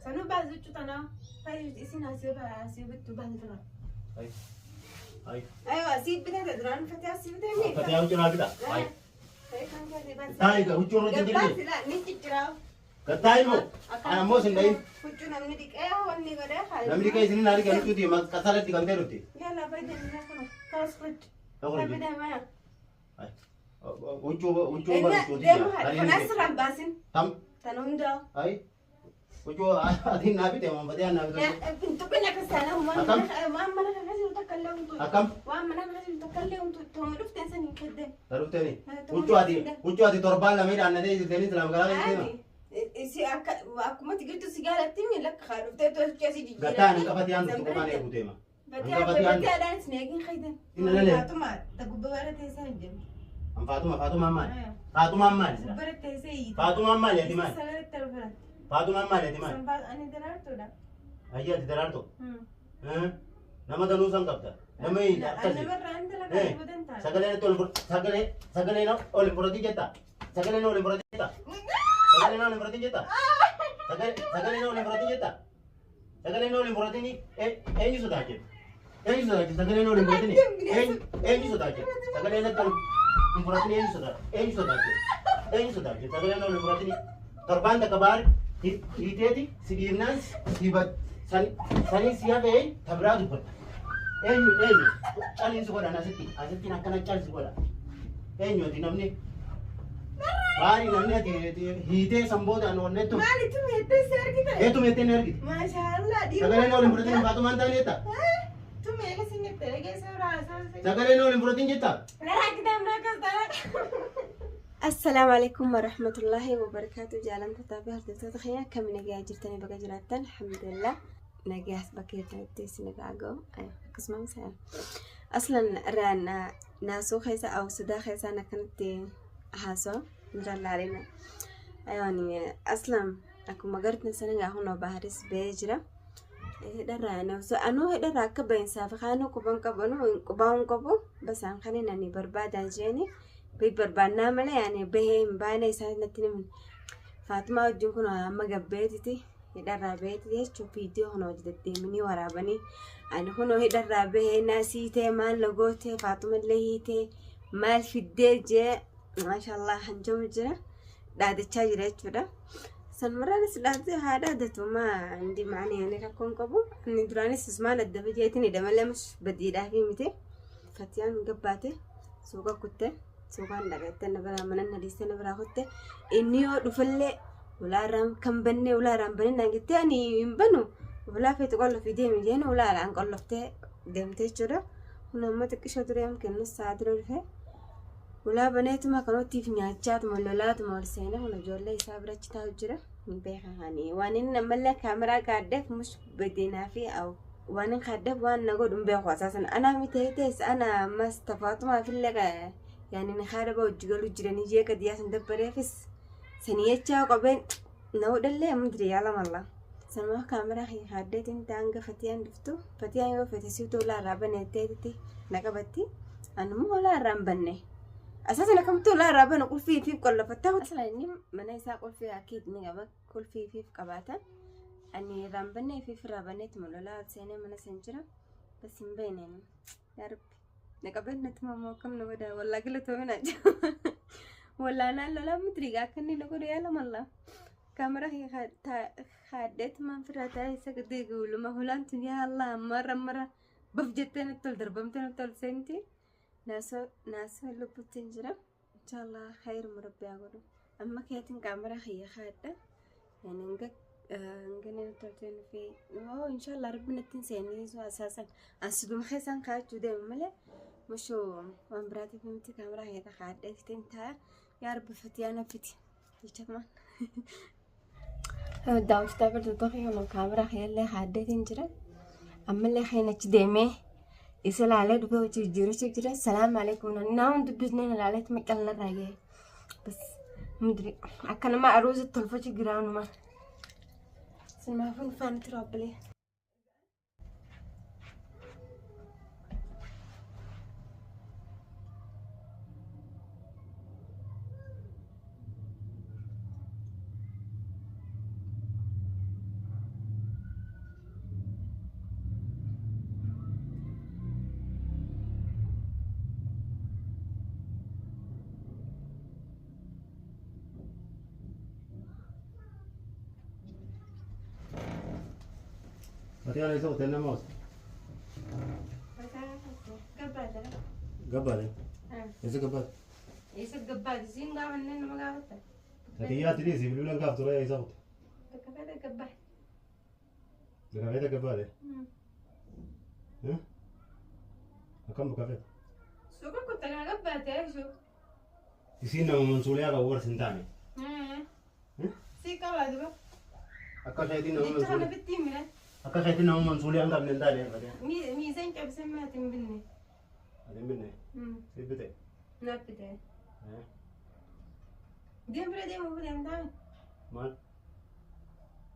Sanuu baas jechuu tanaa. Fayyadu isin asii asii bittu baas dura. Ay. Ay. Aywa asii bitata duraan fatee asii bitanii. Fatee huccuu naa bita. Ay. Taayi ga huccuu irra Gabbaa jirti. silaa ni cicciraa. Gattaayi moo? Ana ammoo isin dhayin. Huccuu namni dhiqee wanni godhee haa. Namni dhiqee isin naa dhiqee huccuu deema qasalatti kan ta'e dhufte. Yalla fayyadu ni kana. Kaas huccuu. Ta'uu Fayyadu. Ay. Huccuu huccuu bara huccuu Deemu kanas irraan baasin. Tam. Tan hundaa. Ay. Huccuu atiin naa bite waan fatee naa bite. Tuqin akka sana Akkam? waan mana kana jiru takka illee huntu. Akkam? Waan mana kana jiru takka illee huntu. Tooma dhufteen san hin kedden. Ta dhufteni. Huccuu ati huccuu ati torbaan lamee dhaannatee jirtanii silaam garaa deema. Si akka akkuma tigirtu si gaalatti mi lakka haa dhuftee tolchee si jijjiirratti. Gattaan hin qabatee aan dhuftu qophaan eeguu deema. Batee Hanga batee aan- batee adaan isin eegin khaydan. Inni lalee. Faatuma ta gubbaa teessee hin jiru. An Faatuma Faatumaan maali? Faatumaan maali sila? Gubbaa teessee hiiti. Faatumaan maali ati maali? Sagalee talfalatti. Faatumaan maali ati maali? Sanfaa ani daraartuudha. Ayyi ati daraartu. Nama danuu san qabda. Nama hiita akkasi. Namarraa an dalagaa dhibuutan ta'a. Sagalee natti ol sagalee sagalee na ol hin fudhatin jetta. Sagalee na ol hin fudhatin jetta. Sagalee na ol hin fudhatin jetta. Sagalee sagalee na ol hin fudhatin jetta. Sagalee na ol hin fudhatin eenyu sodaachifte? Eenyu sodaachifte? Sagalee na ol hin fudhatin eenyu sodaachifte? Sagalee natti ol hin fudhatin eenyu sodaachifte? Eenyu sodaachifte? Eenyu sodaachifte? Sagalee na ol hin fudhatin torbaan takka baar hiiteeti si dhiibnaan si sanii si hafee ta biraa dubbatta. Eenyu eenyu caliinsi godhan asitti asittiin akkana calsi godha. Eenyu ati namni baarii namni ati hiitee sanboodaan onnettu Maali tumeettee si argite? ee tumeettee ni argite. Maashaallah dhiirri. Sagalee na ol hin fudhatin Faatumaan taane jetta. Tumee kasi jette dhageessa biraa Sagalee na ol hin fudhatin jetta. Assalaamu alaikum warahmatullahi wabarakaatu jaalamtootaa fi hordoftoota keenya akkam nagaa jirtanii bakka jiraattan alhamdulillah nagaas bakka jirtanitti isin irraa ga'u akkasumas aslan irraan naasuu keessa awsudaa keessaan akkanatti haasoo irraan laalina ayoni aslan akkuma gartan sana gaa kunoo baharis ba'ee jira. Hidharraa nafsu anuu hidharraa akka bahinsaaf kaanuu quban qabu anuu qubaa hin qabu basaan kan hin ani barbaadaa jeeni bai barbaannaa malee ani bahee hin baane isaan natti himan. Faatumaa wajjin kun amma gabbeetiti hidharraa baheeti jechuun viidiyoo kana hojii deddeemanii waraabanii ani kunoo hidharraa bahee naasii ta'e maal na gootee Faatumallee hiitee maal fiddee jee maashaallah hanjamu jira dhaadachaa jira jechuudha. Sanumarraanis dhaadate haa dhaadatu maa indi maanii ani rakkoon qabu inni duraanis ismaan adda bajeetiin hidha malee mus badiidhaa fi miti. Fatiyaan gabbaate suuqa kutte suuqaan dhaqatte na biraa mana na dhiiste na biraa kutte inni yoo dhufallee ulaarraan kan bannee ulaarraan bannee naan jettee ani hin banu ulaa feetu qollofi deemi jeen ulaarraan qolloftee deemte jechuudha. Kun ammoo xiqqishoo turee kennus sa'a dura dhufe. Ulaa baneetuma kanottiif nyaachaatuma lolaatuma ol seenee kun ijoollee isaa birachi taa'u jira. Hin beekan ani waan inni ammallee kaameraa kaaddeef mus badeenaa fi waan inni kaaddeef waan na godhu hin beeku asaasan anaa miti ta'es ana ammas tafaatumaaf illee yaani ni haadha ba'u hojii galuu jiranii jee qadiyaa san dabbareefis sanii jechaa qabeen na hodhallee amma diri yaala malla. Sanumaa kaameraa kiyya kaaddeetiin ta'an fatiyaan dhuftu fatiyaan yoo fete siutu ulaa irraa baneetteetitti na qabatti anummoo ulaa irraa hin banne. Asaasan akkamittuu ulaa irraa banu qulfii fi qollafatta. Asla inni mana isaa qulfii akiid ni qaba qulfii fi qabaata. Ani irraa hin banne fi irraa banneetuma lolaa ol seenee mana san jira. Bas hin beekne yaa rabbi. Na qabeen natti mamoo akkam na godha wallaa galatoomina jira. Wallaa naan lolaa miti akka inni na godhu yaala mallaa. Kaamera kaaddeetumaan firraa taa'ee isa gadi guuluma hulaan tun yaa Allah mara mara baf jettee natti ol darbamtee natti ol seenti. Naasoo naasoo lubbutti hin jira. Inshallah khayr rabbi haa godhu. Amma keetiin kaamera kiyya kaadha. Yani hanga hanga natti ol seenu fi oo inshallah rabbi natti hin seenisu asaasan. Asuduma keessaan kaachuu deema malee mushuu waan biraatiif miti kaameraa kiyya kaadhee taa'a. Yaa rabbi fatiyaa na fiti. Jechamaan. Daawwattoota hordoftoota kiyya kaameraa kiyyallee kaaddeetiin jira. Ammallee kan achi deemee isa ilaalee dhufee hojii jijjiirachuu jira. Salaam alaikum. Naa hundi dubbisnee ilaaleet macallarraa ga'e. Bas akka nama aruuza tolfachuu jiraanuma. Sinumaafuu faana tura obbolee. Fatiyaan eessa kuteen nama hoose? Gabbaadha. Gabbaadha. Eessa gabbaadha? Eessa gabbaadha? Siin gaafannee nama gaafatta. Fatiyyaa tiriisi bilbilan kaaf ture eessa kute? Bakka feete gabbaadha. Bakka feete gabbaadha? Akkam bakka feete? Suuqa kuttanaa gabbaate suuqa. Isiin nama mansuulee qabu warsi hin taane. Sii qabaa duba. Akka isheetiin nama Jecha kana mansuulee. bitti himire. Akka isheetiin nama mansuulee hin qabne hin taane Fatiyaan. Miisaan cabsee maati hin binne. Ati hin binne? Si bite? Naaf bite. Deem bira deemu deemtaa. Maal?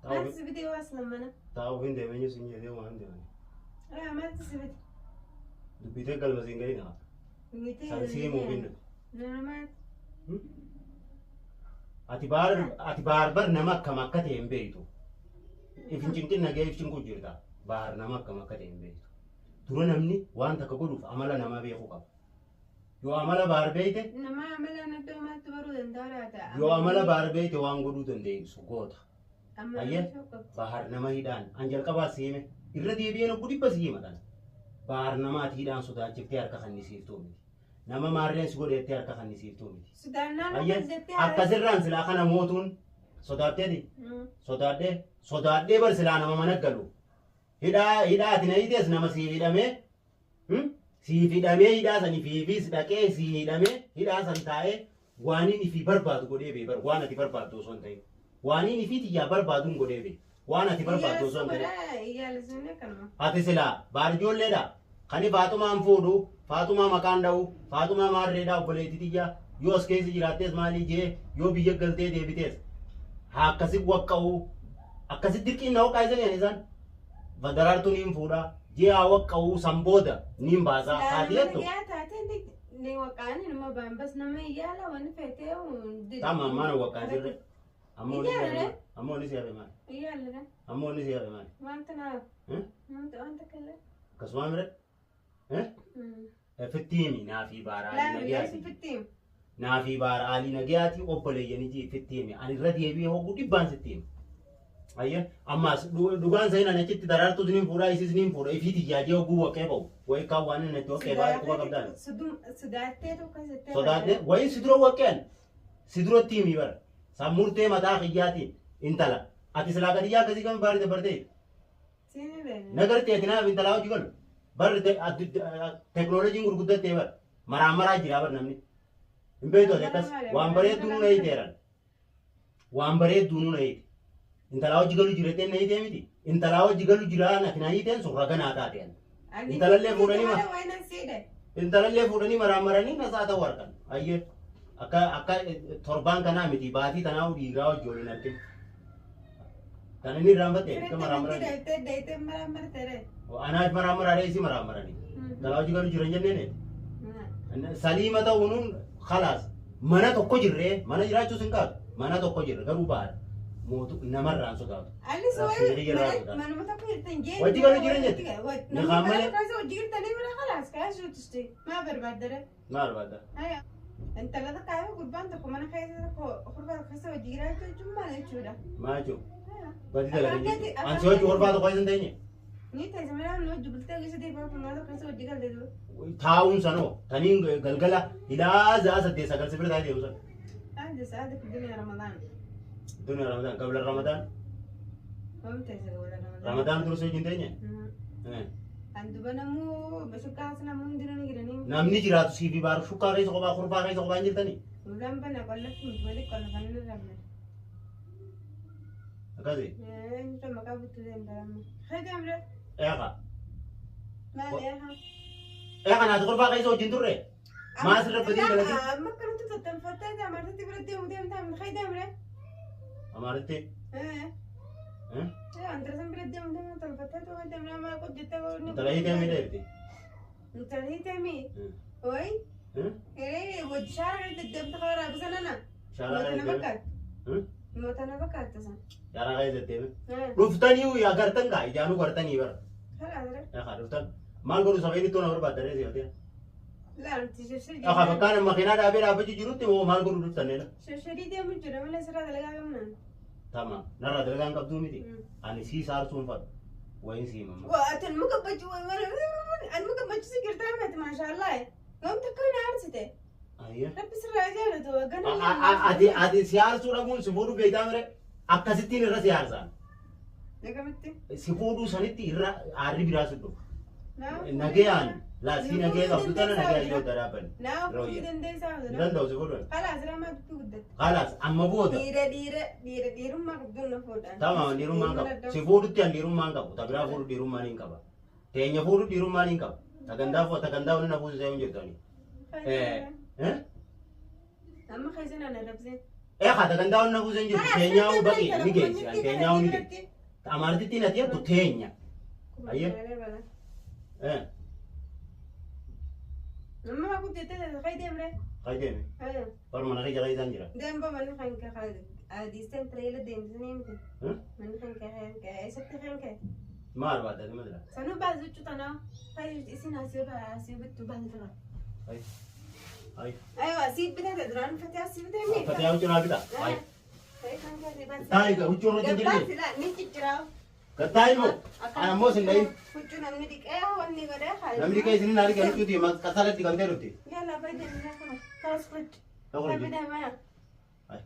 Maaltu si bitee waa silamana? Taa'uuf hin deemee jiru siin jedhee waan deemanii. Maaltu si bite? Dubbitee galma siin gadi naa. San sii himuu binne. Nama Ati baar ati baar bar nama akkam akka ta'e hin beektu. If hin cinqin nagee if cinqu jirta. Baar nama akkam akka ta'e hin beektu. Dura namni waan takka godhuuf amala namaa beekuu qaba. Yoo amala baar beekte nama amala naddoo maaltu baruu danda'a laata? Yoo amala baar beekte waan godhuu dandeessu goota. Amala Ayyee baar nama hidhaan an jalqabaa si hime irra deebi'een obbo dhibba si hima dhaan. Baar nama ati hidhaan sodaachiftee harka kannisiiftuu miti. Nama maarreen si godheettee harka kannisiiftuu miti. Sodaannaan Ayyee akkas jettee akkasirraan silaa kana mootuun sodaatteeti. Sodaadhee sodaadhee bar silaa nama mana galu. Hidhaa hidhaa ati na hiitees nama siif hidhamee siif hidhamee hidhaa sanii fiifiis dhaqee sii hidhamee hidhaa san taa'ee waan inni fi barbaadu godhee bee bar waan ati barbaaddu osoo hin ta'in. Waan inni fi xiyyaa barbaaduun godhee bee waan ati barbaaddu osoo hin ta'in. Iyyaalisuun akkanuma. Ati silaa baar ijoolleedha. Kani Faaxumaan fuudhu, Faaxumaa maqaan dha'u, Faaxumaa maarreedha obboleettii xiyyaa yoo as keessa jiraattees maalii jee yoo biyya galtee deebitees haa akkasi waqqa'u akkasi dirqiin na waqqaa isanii isaan daraartuu niin fuudha jee haa waqqa'u san booda niin baasaa haati jettu. Silaa taatee ni waqaani nama baambas nama iyyaala wanni feetee. Tama ammaan waqqaa jirre. Ammoo inni si Iyyaala. Ammoo inni si hafe maali? Iyyaalladha. Ammoo inni si hafe maali? Wanta naaf. Wanta wanta kallee. Akkasuma mire? Fittiimi naafii baara alii Laa nagayaati. fittiim. Naafii baara alii nagayaati obboleeyyanii jii fittiimi. Ani irra deebi'ee hogguu dhibbaan sitti hima. Ayya ammas dhugaan seenaan achitti daraartuu isiniin fuudhaa isiis niin fuudha ifii tiyyaajee hogguu waqee ba'u. Wayi kaan waan inni itti waqee baay'ee quba qabdaan. Sodaattee tokko jettee. Sodaadhee wayi si dura waqeen si duratti himi bara. Sammurtee mataa kiyyaatiin intala. Ati silaa gadiyyaa akkasii kami baarii dabartee? Siini beekna. Nagartee ati naaf intalaa hojii galu. Barri teknooloojiin gurguddattee bara. Maraamaraa jira bar namni. Hin beektu ati akkas waan bareedduu nu hiiteeran. Waan bareedduu nu hiite. Intalaa hojii galu jirettee na hiitee miti. Intalaa hojii galu jiraan ati na hiiteen sun raganaa taateen. Intalallee fuudhanii ma? Intalallee fuudhanii maraamaranii nasaa ta'uu harkan. Ayyee akka akka torbaan kanaa miti baatii tanaa dhiigaa hojii waliin arginu. Kan inni irraanfatte akka maraamaranii. Anaaf maraamaranii isii maraamaranii. Intalaa hojii galu jiran jenneen. Saliima ta'uun khalaas mana tokko jirree mana jiraachuus hin qabu. Mana tokko jirre garuu baadha. Mootu namarraan sodaatu. Anis Rakkoo jirraa sodaatu. Manuma tokko jirtan jee. Wajji galu jiran jette. Nama Niqaan malee. keessa hojii jirtanii bira khalaas kaasuu tusti. Maa barbaaddare? Maal barbaadda? Haya. Intala takkaa fi gurbaan tokko mana keessa tokko gurbaa tokko keessa hojii jiraachuu jechuun maal jechuudha? Maal jechuudha? Haya. Badii dalagan jechuudha. Ansi hojii horbaa tokko keessa hin teenye. Ni teessa mana nu hojii bultee keessa deemaa kun mana tokko keessa hojii galte dura. Taa'uun sanoo taniin galgala ilaa za'a 8 9 si bira taa'ee deemu sana. Ande sa'a dunya Ramadaan. Dunya Ramadaan qabla Ramadaan. Mam teessa qabla Ramadaan. Ramadaan turuu si hojii hin teenye. An duba namuu shukkaa sana namuu hundinuu ni jiranii. Namni jiraatu siif baaru shukkaa keessa kophaa kurbaa keessa kophaa hin jirtanii. Ulaan bana qollatti miti wali qollafanii ni rabna. Akkasi. Eenyutu maqaa bittuu danda'ama. Khaydaamre. Eeqa. Maal eeqa? Eeqa naati kurbaa keessa hojii hin turre. Maas irra badii dalagee. Amma akkanatti tottalfattee amaaritti bira deemu deemtaa khaydaamre. Amaaritti. Antara bira deemu deemu tolfattee too khaydaamre amma hojjettee. Intala hiitee miidha jirti. Intala hiitee mii. Oyi. Wajji shaara deddeemta karaa bisanana. Shaaraa Moota nama keessa fakkaata. Moota nama fakkaata san. Shaaraa keessa deddeeme. Dhuftanii agartan gaa ijaanuu gartanii bara. Kalaas. Dhuftan maal godhu sabeen ittoo na barbaaddaree sifatee. Laa nuti shirshir Akka bakkaan makiinaa dhaabee dhaabbachuu jirutti moo maal godhu dhuftanneedha. Shirshirii deemu jira malee sirraa dalagaa qabnaan. Tama narraa dalagaan qabduu miti. Ani sii saarsuun fadhu. Wayin si himama. Ati nama gammachuu anuma gammachuu si jirtaa miti maashaallah. Yoom takka na aarsite. Ayya. Rabbi sirraa jaalatu gana. Ati si aarsuu dhabuun si fuudhuu beektaa mire akkasittiin irra si aarsaan. Nagamitti. Si fuudhuu sanitti irra aarri biraa si dhufa. Nagayaan laasii nagaya qabdu tana nagayaan yoo daraabani. Naa fuudhuu dandeessaa. Hin danda'u si fuudhan. Kalaas ramaa dubbii guddatte. Kalaas amma booda. Dhiira dhiira dhiira dhiirummaa qabduun na fuudhan. Tamam dhiirummaan qabu. Si fuudhutti an dhiirummaan qabu. Ta biraa fuudhu dhiirummaan hin qaba. Teenya fuudhu dhiirummaan hin qaba. Ta gandaa fuudha ta gandaa waliin na fuusisee hin jirtani. Eh? Amma keessan ana rabseen. Eh haa ta gandaa waliin na fuusisee hin jirtu. Teenyaa baqi ni geessi. An teenyaa ni geessi. Amaartittiin ati jettu teenya. Ayyee. Eh. Amma maa guddatte kai deemre. Kai deeme. Bar mana kee jala isaan jira. Deemba manni kan kee adiisteen tireela deemsisanii miti. Manni kan kee eessatti kan kee. Maal baadda dhimma jira? Sanuu baas jechuu tanaa. Kai isin asii asii bittu baas jira. Ai. Ai. Aywa asii bitate duraan uffatee asii bitee mi? Uffatee huccuu naa bita. Ai. Kai kan kee asii baas. Taa'ii huccuu irra Gabbaa jirti. silaa ni cicciraa. Gattaa'ii moo? Ana ammoo sin dhayin. Huccuu namni dhiqee wanni godhee haa. Namni dhiqee isin naa dhiqee huccuuti qasalatti kan ta'e dhufti. Yalla bayda mina kana. Taas fudh. Takhruj. Bayda mana. Ai.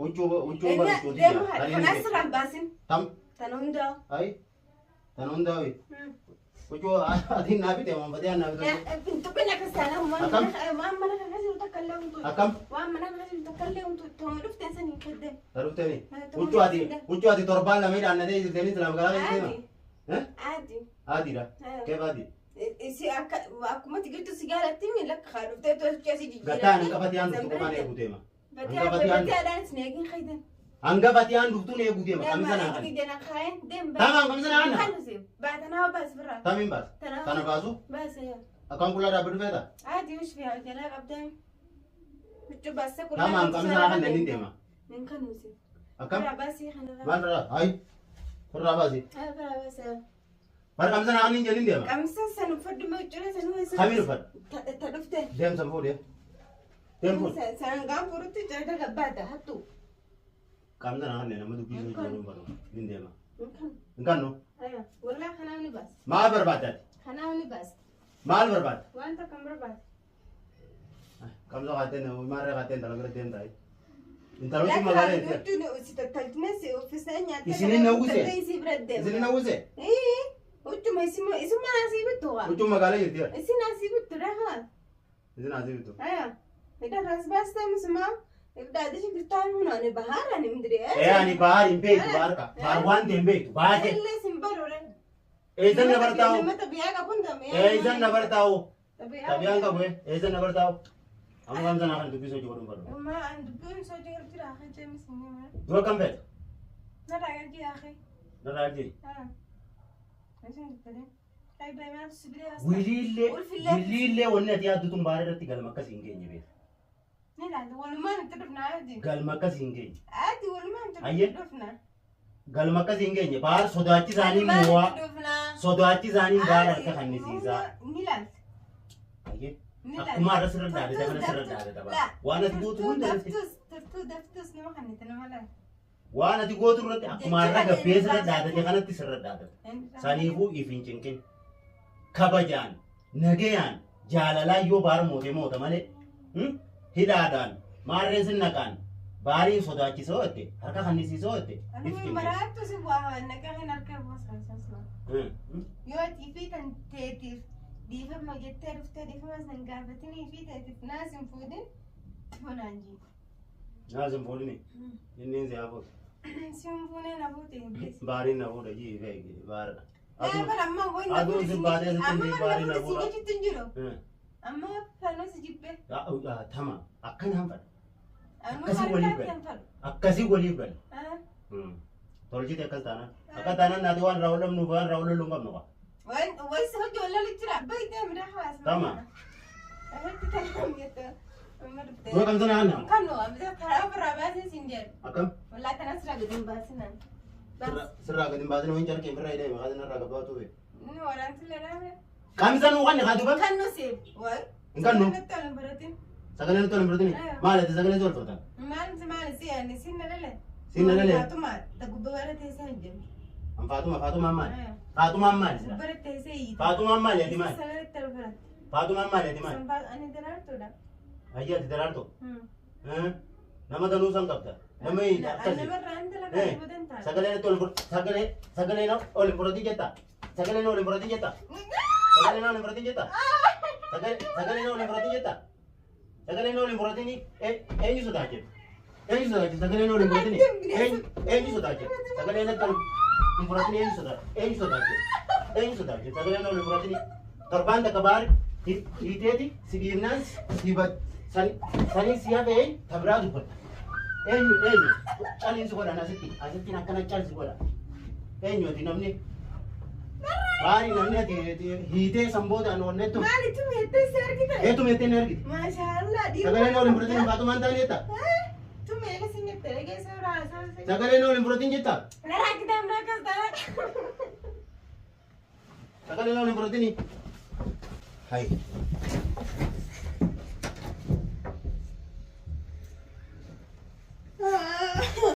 Huccuu huccuu bara huccuuti. Deemu kan asirraan baasin. Tam. Tan hundaa. Ai. Tan hundaa wi. Huccuu atiin naa bite waan fatee naa bite. Tuqin akkas taana Akkam? waan mana kana jiru takka illee huntuu. Akkam? Waan mana kana jiru takka illee huntuu. Tooma dhufteen san hin fedde. Tarufteni. Huccuu ati huccuu ati torbaan lamee dhaannatee jirtanii islaam garaa Aadi. Eh? Aadi. Adiidha. Keef adi? Si akka akkuma tigirtu si gaalatti mi lakka haa dhuftee tolchee si jijjiirratti. Gattaan hangafa aan dhuftu qofaan eeguu deema. Hangafa Bateedhaan isin eegin haydan. Hangafa aan dhuftuun eeguu deema. Kamisa naa kan. Tamam kamisa naa kana. Baatanaa baas birraa. Tamiin baas. Tana baasu. Baas yaa. Akkam qullaa dhaabbatu feeta? Aadi wish fi jalaa qabdaan. Huccuu baasee qullaa. Tamam kamisa naa kan inni deema. Nin kan nuti. Akkam? Firraa baasii kanarraa. Maal irraa? Hayi. Firraa baasi. Firraa baasii. Bar kamisa naa kan inni deema. Kamisa san uffadhu ma huccuu san uffadhu. Kamiin uffadhu? Ta dhufte. Deemsan fuudhee. Deem fuudhe. Sangaan furutti carra gabbaata hattu. Kamisa naa kan nama dubbisuu jiru hin barbaadu. Nin deema. Nin kan. Hin kannu. Walaa kanaaf ni baas. Maal barbaaddaati? Kanaaf ni baas. Maal barbaadda? Wanta kan barbaade. Kamisa qaateen maarree qaateen dhala bira deemtaa. Intalooti magaalaa jirti. Isinin na uwwise. Isinin na uwwise. Huccuma isuma asii bittu waa. Huccuu magaalaa jirti. Isin asii bittu rahaa. Isin asii bittu. Aya. Ida ras baasta misuma. Ibda adishi girtaan hunaan bahaara ni midire. Ee ani bahaar hin beektu bahaar ka. Bahaar waan ta'e hin beektu. Baate. Illee sin baroore. Eessan na bartaa'u. Nama xabiyaa qabuun xabiyaa. Eessan na bartaa'u. Xabiyaan qabu eessan na bartaa'u. Amma kamsa naa kan dubbisuu hojii godhuun barbaadu. Ma an dubbiin soo jiru jira akhi jemis ni ma. Dura kam feeta? Na ragaa jira akhi. Narraa jiri. Ah. Isin dubbate. Ay bay ma sibire as. Wiliillee Ulfillee. wiliillee wanni ati yaaddu tun baara irratti galma akkas hin geenye beekta. Ni laata walumaan itti dhufna adi. Galma akkas hin geenye. Adi walumaan itti Ayyee. dhufna. Galma akkas hin geenye baar sodaachisaanii Walumaan mo'aa itti dhufna. sodaachisaanii baara harka kannisiisaa. Ni laata. Ayyee. Ni laata. Akkuma irra sirra dhaabate kana sirra dhaabate baara. Waan ati gootu hunda irratti Daftus turtuu daftus nama kannite nama laata. waan ati gootu irratti akkuma irra gabbee sirra dhaabate kanatti sirra dhaabate. Saniifuu if hin cinqin. Kabajaan, nagayaan, jaalalaan yoo baara moote moota malee hidhaadhaan, maarreen sinnaqaan, baariin sodaachisoo jette, harka kannisiisoo jette, if Anuma cinqin. maraattu si waa naqa kan harka boosaansasuma. Yoo ati fi tan teetiif dhiifama jettee dhuftee dhiifama san gaafatinii fi teetiif naas hin fuudhin funaan jii. Naas hin fuudhini. Inni si hafuutu. Si hin fuunee na fuute hin beeksi. Baariin na fuudha jii feegi baara. Bara amma wayi na Aduun fuudhe si baatee sitti amma hin bara baariin na na fuudhe si fuudha. jechuutti hin jiru. Amma fanoo si jibbe. Tama akkanaan fadha. Amma Akkasii waliif harkaatti gala. hin fadhu. Akkasii waliif gala. Tolchite akkas taanaan. Akka taanaan naati waan irraa wallamnuuf waan irraa walloluu hin qabnu qaba. Wayi si hojii wallolu jira. Baay'ee miidhaa hawaasa. Tama. Irratti tanaan jette. Amma dhuftee. Dura kamsa naa hanna. Kan nu amma karaa ofirraa baasee siin jedhu. Akkam? Wallaa kanas irraa gadi hin baasinaan. Sirraa gadi hin baasin wayin carqee ofirraa hidhee maqaa irraa gabbaatu be. Inni waraansi lalaame. Kamsa nuu kanni haa duba? Kan nu siif. Wayi. Hin kannu. Nutti ol hin baratin. Sagalee nutti ol hin baratini? Maal ati sagalee si ol furtan? Maal si maal si ani siin na lale. Siin na lale? Haatuma gubbaa bara teessaa hin jiru. An Faatuma Faatumaan maali? Faatumaan maali sila? Gubbara teessee hiite. Faatumaan maali ati maali? Sagalee itti fudhatte. Faatumaan maali ati maali? Sanfaa ani daraartuudha. Ayyi ati daraartu. Nama danuu san qabda. Nama hiita akkasi. Namarraa hin dalagaa booda hin taane. Sagalee natti ol sagalee sagalee na ol hin fudhatin jetta. Sagalee na ol hin fudhatin jetta. Sagalee na ol hin fudhatin jetta. Sagalee sagalee na ol hin fudhatin jetta. Sagalee na ol hin fudhatin eenyu sodaachifta? Eenyu sodaachifta? Sagalee na ol hin fudhatin eenyu sodaachifta? Sagalee natti ol hin fudhatin eenyu sodaachifta? Eenyu sodaachifta? Eenyu sodaachifta? Sagalee na ol hin fudhatin torbaan takka baari hiiteeti si dhiifnaan si sanii si hafee tabiraa dubbatta. Eenyu eenyu caliinsi godhan asitti asittiin akkana calsi godha. Eenyu ati namni baari namni ati hiitee san boodaan onnettu. Maali tumeettee si argite? Ee tumeettee ni argite. Maashaallah dhiirri. Sagalee na ol hin fudhatin Faatumaan taane jetta. Tumeele si jette dhageessa biraa haasawaa. Sagalee na ol hin fudhatin jetta. Naraa kitaabni akkas ta'a. Sagalee na ol hin fudhatin. Hayi.